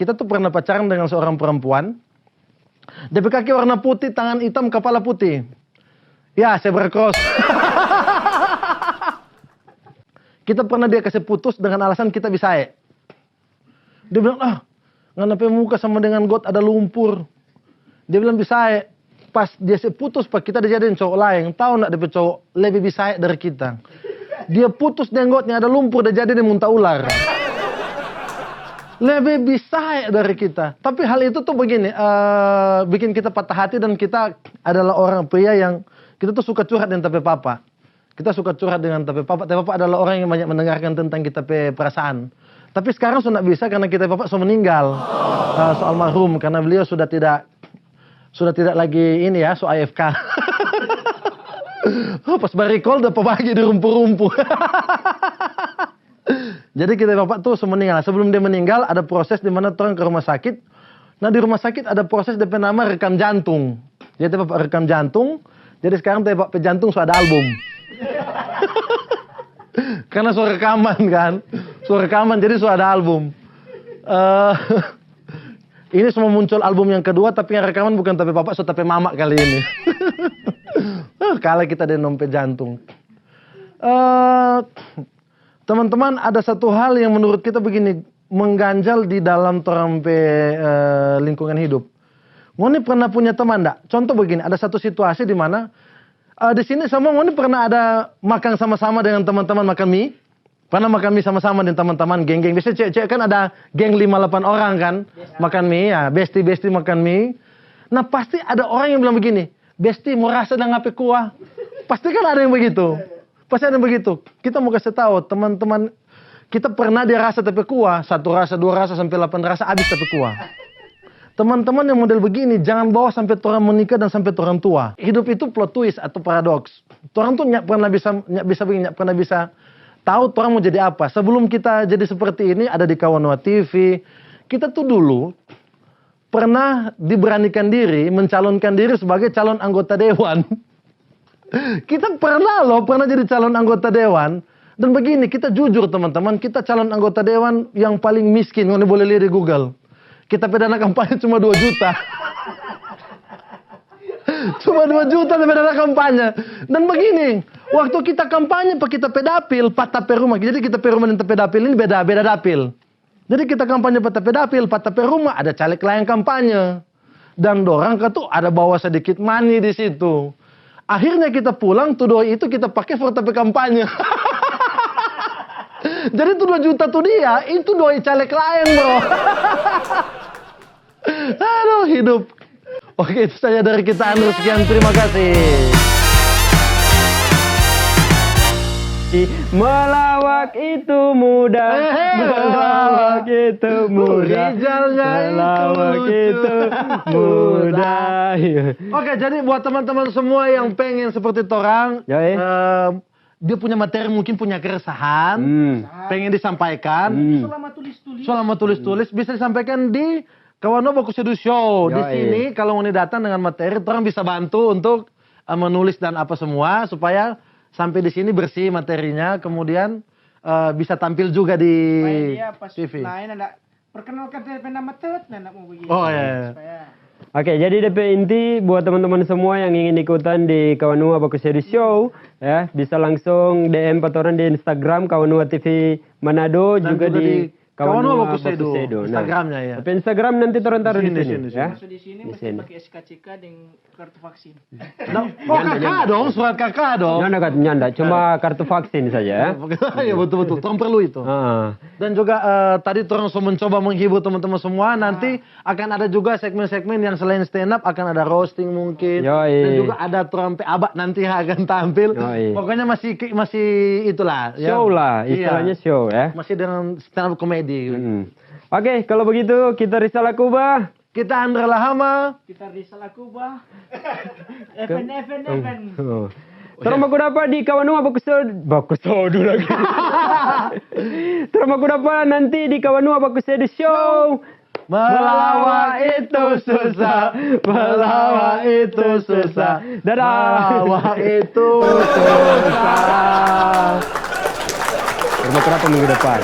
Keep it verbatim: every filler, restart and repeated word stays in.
Kita tuh pernah pacaran dengan seorang perempuan, depe kaki warna putih, tangan hitam, kapala putih. Ya, zebra cross. Kita pernah dia kase putus dengan alasan kita bisae. Dia bilang, "Ah, ngana pe muka sama dengan got ada lumpur." Dia bilang, "Bisae." Pas dia se putus pa kita, dia jadi deng cowok laeng. Tau ndak depe cowok lebe bisae dari kita? Dia putus deng got yang ada lumpur, dia jadi deng munta ular. Lebe bisae dari kita. Tapi hal itu tuh begini, eh, bikin kita patah hati dan kita adalah orang pria yang kita tuh suka curhat deng ta pe papa. Kita suka curhat dengan ta pe papa. Ta pe papa adalah orang yang banyak mendengarkan tentang kita pe perasaan. Tapi sekarang so ndak bisa karena kita pe papa so meninggal. Eh, so almarhum karena beliau sudah tidak, sudah tidak lagi ini ya, so A F K. Oh, pas ba-recall dapa bage di rumpu-rumpu. Jadi kita pe papa tuh so meninggal. Sebelum dia meninggal, ada proses di mana torang ke rumah sakit. Nah, di rumah sakit ada proses depe nama rekam jantung. Jadi ta pe papa rekam jantung. Jadi sekarang ta pe papa pe jantung so ada album. Karena so rekaman kan. So rekaman, jadi so ada album. Eh, ini semua muncul album yang kedua, tapi yang rekaman bukan ta pe papa, so ta pe mama kali ini. Eh, kalah kita deng dong pe jantung. Eh, teman-teman, ada satu hal yang menurut kita begini, mengganjal di dalam torang pe, eh, lingkungan hidup. Ngoni pernah punya teman ndak? Contoh begini, ada satu situasi di mana, eh, di sini semua ngoni pernah ada makang sama-sama dengan teman-teman makan mi? Pernah makan mi sama-sama deng teman-teman, geng-geng. Biasanya cewek-cewek kan ada geng lima lapan orang kan, makan mi, ya, besti-besti makan mi. Nah, pasti ada orang yang bilang begini, "Besti, mo rasa dang apa kuah?" Pasti kan ada yang begitu. Pasti ada yang begitu. Kita mo kase tau, teman-teman, kita pernah dia rasa ta pe kuah, satu rasa, dua rasa, sampe lapan rasa, abis ta pe kuah. Teman-teman yang model begini, jangan bawa sampe torang menikah dan sampe torang tua. Hidup itu plot twist atau paradoks. Torang tuh nya pernah bisa, nya bisa begini, nya pernah bisa tau torang mo jadi apa. Sebelum kita jadi seperti ini, ada di Kawanua T V, kita tuh dulu pernah diberanikan diri, mencalonkan diri sebagai calon anggota dewan. Kita pernah loh, pernah jadi calon anggota dewan. Dan begini, kita jujur teman-teman, kita calon anggota dewan yang paling miskin, ngoni boleh lia di Google. Kita pe dana kampanye cuma dua juta. Cuma dua juta ta pe dana kampanye. Dan begini, waktu kita kampanye pa kita pe dapil, pa ta pe rumah. Jadi kita pe rumah deng ta pe dapil ini beda, beda dapil. Jadi kita kampanye pa ta pe dapil, pa ta pe rumah ada caleg laeng kampanye. Dan dorang katu ada bawa sadikit mani di situ. Akhirnya kita pulang, tu doi itu kita pake for ta pe kampanye. Jadi tu dua juta tu dia, itu doi caleg laeng, bro. Aduh, hidup. Oke, itu saja dari kita, Andrew. Sekian, terima kasih. Melawak itu mudah, eh, eh, melawak itu mudah, rijalnya itu melawak lucu. Itu mudah. Oke, jadi buat teman-teman semua yang pengen seperti torang, yoi, eh, dia punya materi mungkin punya keresahan, hmm, pengen disampaikan, hmm, selama tulis-tulis, selama tulis-tulis, bisa disampaikan di Kawanua Baku Sedu Show. Di, yoi, sini, kalau ngoni datang dengan materi, torang bisa bantu untuk, eh, menulis dan apa semua, supaya sampai di sini bersih materinya, kemudian, eh, bisa tampil juga di, supaya dia pas T V lain ada, "Perkenalkan saya, nama Tut," nah, ndak mau begini. Oh, iya, iya. Supaya Oke, jadi depe inti buat teman-teman semua yang ingin ikutan di Kawanua Baku Sedu Show, ya, bisa langsung D M pa torang di Instagram Kawanua T V Manado, dan juga juga di di Kawanua Baku Sedu, Baku Sedu. Nah, Instagramnya, ya. Tapi Instagram nanti torang taruh di sini, sini, ya. Sini. Masuk di sini, di mesti sini. Pakai S K C K deng kartu vaksin. Nah, oh, nyanda, K K nyanda. Dong, surat K K dong. Nyanda, nyanda, cuma kartu vaksin saja, ya. Ya, betul, betul. Torang perlu itu. Ah. Dan juga, eh, tadi torang so mencoba menghibur teman-teman semua. Nanti akan ada juga segmen-segmen yang selain stand up, akan ada roasting mungkin. Yoi. Dan juga ada torang pe abak nanti yang akan tampil. Yoi. Pokoknya masih ki-, masih itulah, ya. Show lah, iya, istilahnya show, ya. Masih dengan stand up comedy. Hmm. Oke, kalau begitu kita Rizal Akuba. Kita Andra Lahama. Kita Rizal Akuba. Evan, Evan, Evan. Oh. Torang baku dapa di Kawanua Baku Sedu, Baku Sedu lagi. Torang baku dapa nanti di Kawanua Baku Sedu Show. Melawa itu susah, melawa itu susah. Dadah. Melawa itu susah. Rumah kenapa minggu depan?